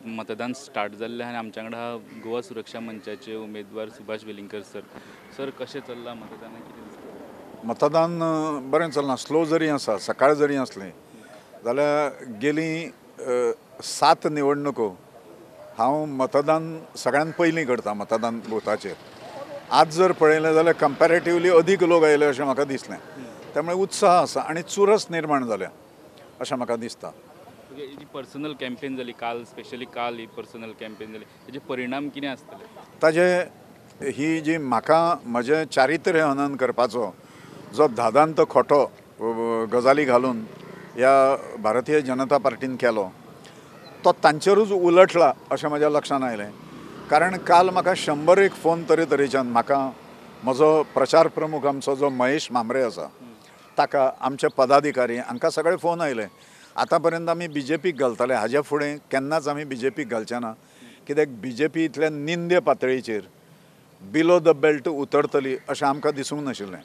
मतदान स्टार्ट जाल्लें आनी आमच्या वांगडा गोवा सुरक्षा मंचाचे उमेदवार सुभाष वेलिंगकर सर. सर, कशें चल्लां मतदान, कितें दिसता? मतदान बरें चल्लां, स्लो जरी आसा, सकाळ जरी आसलें जाल्यार गेली 7 निवडणुको हांव मतदान सगळ्यान पयलीं करता. मतदान बुथाचेर आज जर पळयलें जाल्यार कंपॅरेटिवली अदीक लोक आयले अशें म्हाका दिसलें. त्यामुळे उत्साह आसा आनी चुरस निर्माण जाल्या अशें म्हाका दिसता. जी पर्सनल कॅम्पेन जाली काल, स्पेशली काल ही पर्सनल कॅम्पेन जाली, ताजे परिणाम कितें आसतले? ताजे ही जी म्हाका म्हजें चारित्र्य हनन करपाचो जो धादांत खोटो गजाली घालून ह्या भारतीय जनता पार्टीन केलो तो तांचेरूच उलटला अशें म्हज्या लक्षांत आयलें. कारण काल म्हाका 101 फोन तरेतरेच्यान, म्हाका म्हजो प्रचार प्रमुख आमचो जो महेश म्हांबरे आसा ताका, आमचे पदाधिकारी हांकां सगळे फोन आयले. आतां पर्यंत आमी बी जे पीक घालताले, हाज्या फुडें केन्नाच आमी बी जे पीक घालचे ना. कित्याक बी जे पी इतल्या निंद्य पातळीचेर बिलो the belt उतरतली अशें आमकां दिसूंक नाशिल्लें.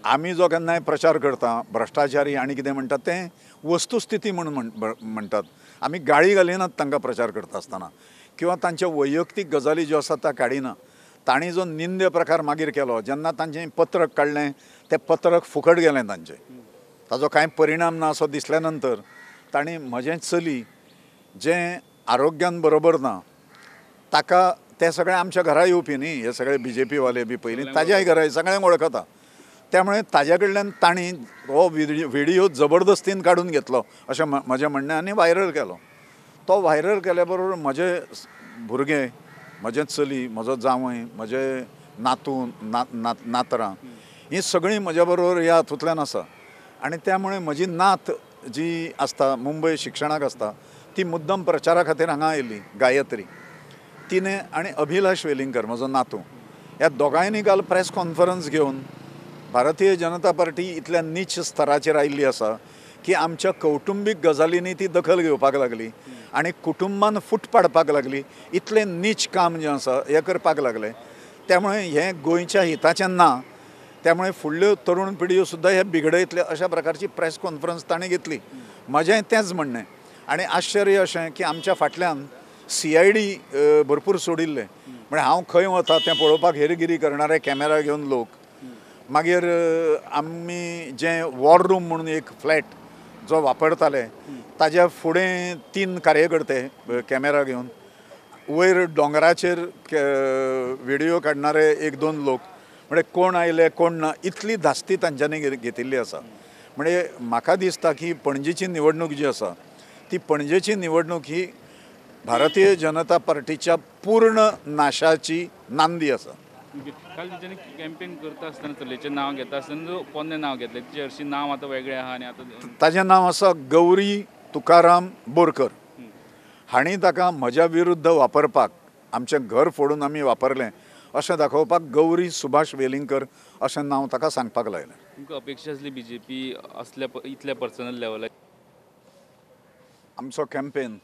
आमी जो केन्नाय प्रचार करता भ्रश्टाचारी आनी कितें म्हणटात तें वस्तुस्थिती म्हूण म्हणटात. आमी गाळी घालिनात तांकां प्रचार करता आसतना किंवा तांच्या वैयक्तीक गजाली ज्यो आसात त्या काडिना. तांणी जो निंद्य प्रकार मागीर केलो, जेन्ना तांचें पत्रक काडलें तें पत्रक फुकट गेलें तांचें, ताजो कांय परिणाम ना असो दिसल्या नंतर तांणी म्हजें चली जें आरोग्यान बरोबर ना ताका, ते सगळे आमच्या घरा येवपी न्ही, हे सगळे बी जे पी वाले बी पयलीं ताज्याय घरा सगळ्यांक वळखता, त्यामुळे ताज्या कडल्यान तांणी हो व्हिडियो जबरदस्तीन काडून घेतलो अशें म्हजें म्हणणें आनी व्हायरल केलो. तो व्हायरल केल्या बरोबर म्हजे भुरगे, म्हजें चली, म्हजो जावंय, म्हजे नातू नातरां हीं सगळीं म्हज्या बरोबर ह्या हातूंतल्यान आसा. आनी त्यामुळे म्हजी नात जी आसता मुंबय शिक्षणाक आसता ती मुद्दम प्रचारा खातीर हांगा आयिल्ली, गायत्री, तिणें आनी अभिलाष वेलिंगकर म्हजो नातू, ह्या दोगांयनी काल प्रेस कॉन्फरन्स घेवन भारतीय जनता पार्टी इतल्या नीच स्तराचेर आयिल्ली आसा की आमच्या कौटुंबीक गजालींनी ती दखल घेवपाक लागली आनी कुटुंबान फूट पाडपाक लागली. इतलें नीच काम जें आसा हें करपाक लागलें. त्यामुळे हें गोंयच्या हिताचें ना, त्यामुळे फुडल्यो तरुण पिढयो सुद्दां हे बिगडयतले अशा प्रकारची प्रेस कॉन्फरन्स ताणें घेतली. म्हजें तेंच म्हणणें. आनी आश्चर्य अशें की आमच्या फाटल्यान CID भरपूर सोडिल्लें, म्हळ्यार हांव खंय वता तें पळोवपाक हेरगिरी करणारे कॅमेरा घेवन लोक. मागीर आमी जें वॉर रूम म्हणून एक फ्लॅट जो वापरताले ताज्या फुडें 3 कार्यकर्ते कॅमेरा घेवन, वयर दोंगराचेर व्हिडियो काडणारे 1-2 लोक, म्हणजे कोण आयले कोण ना इतली धास्ती तांच्यांनी घेतिल्ली आसा. म्हणजे म्हाका दिसता की पणजेची निवडणूक जी आसा ती पणजेची निवडणूक ही भारतीय जनता पार्टीच्या पूर्ण नाशाची नांदी आसा. काल तेंच्यांनी कॅम्पेन करता आसतना चलयेचें नांव घेता आसतना जो पोन्नें नांव घेतलें, तिचें हरशीं नांव आतां वेगळें आहा आनी आतां ताजें नांव आसा गौरी तुकाराम बोरकर. हांणी ताका म्हज्या विरुद्ध वापरपाक, आमचें घर फोडून आमी वापरलें अशें दाखोवपाक गौरी सुभाष वेलिंगकर अशें नांव ताका सांगपाक लायलें. तुमकां अपेक्षा आसली बी जे पी असल्या इतल्या पर्सनल लेवलार? आमचो कॅम्पेन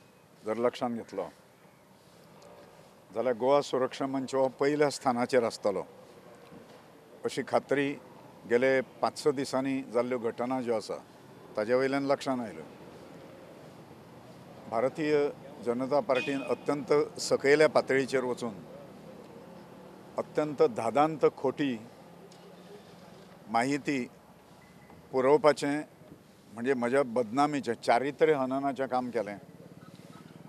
जर लक्षांत घेतलो जाल्यार गोवा सुरक्षा मंच हो पयल्या स्थानाचेर आसतलो अशी खात्री गेले 5-6 दिसांनी जाल्ल्यो घटना ज्यो आसा ताजे वयल्यान लक्षांत आयल्यो. भारतीय जनता पार्टीन अत्यंत सकयल्या पातळीचेर वचून अत्यंत धादांत खोटी माहिती पुरोवपाचें, म्हणजे म्हज्या बदनामीचें, चारित्र्य हननाचें काम केलें.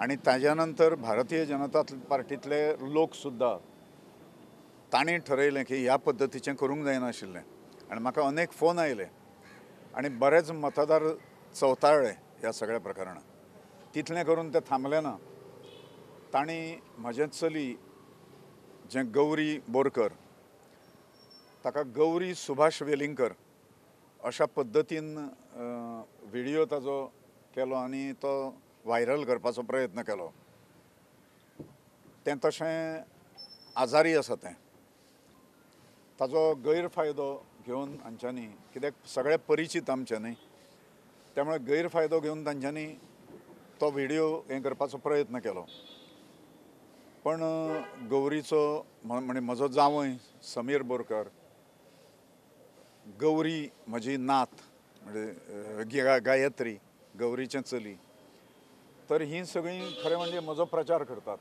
आनी ताज्या नंतर भारतीय जनता पार्टींतले लोक सुद्दां तांणी ठरयलें की ह्या पद्दतीचें करूंक जायनाशिल्लें. आनी म्हाका अनेक फोन आयले आनी बरेच मतदार चवताळ्ळे ह्या सगळ्या प्रकरणांत. तितलें करून ते थांबले ना, तांणी म्हजें चली जें गौरी बोरकर ताका गौरी सुभाष वेलिंगकर अशा पद्दतीन व्हिडियो ताजो केलो आनी तो व्हायरल करपाचो प्रयत्न केलो. तें तशें आजारी आसा, तें ताजो गैरफायदो घेवन हांच्यांनी, कित्याक सगळे परिचीत आमचे न्ही, त्यामुळे गैरफायदो घेवन तांच्यांनी तो व्हिडियो हें करपाचो प्रयत्न केलो. पण गौरीचो म्हणजे म्हजो जावंय समीर बोरकर, गौरी म्हजी नात म्हणजे गायत्री गौरीचें चली, तर हीं सगळीं खरें म्हणजे म्हजो प्रचार करतात,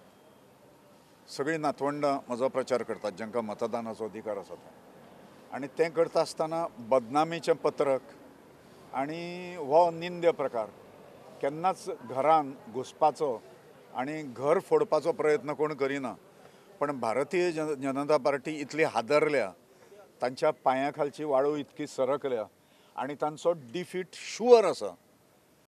सगळीं नातवंडां म्हजो प्रचार करतात जांकां मतदानाचो अधिकार आसा तो. आनी तें करता आसतना बदनामीचें पत्रक आनी हो निंद्य प्रकार केन्नाच घरान घुसपाचो आनी घर फोडपाचो प्रयत्न कोण करिना. पण भारतीय जनता पार्टी इतली हादरल्या, तांच्या पांया खालची वाळू इतकी सरकल्या आनी तांचो डिफीट शुअर आसा.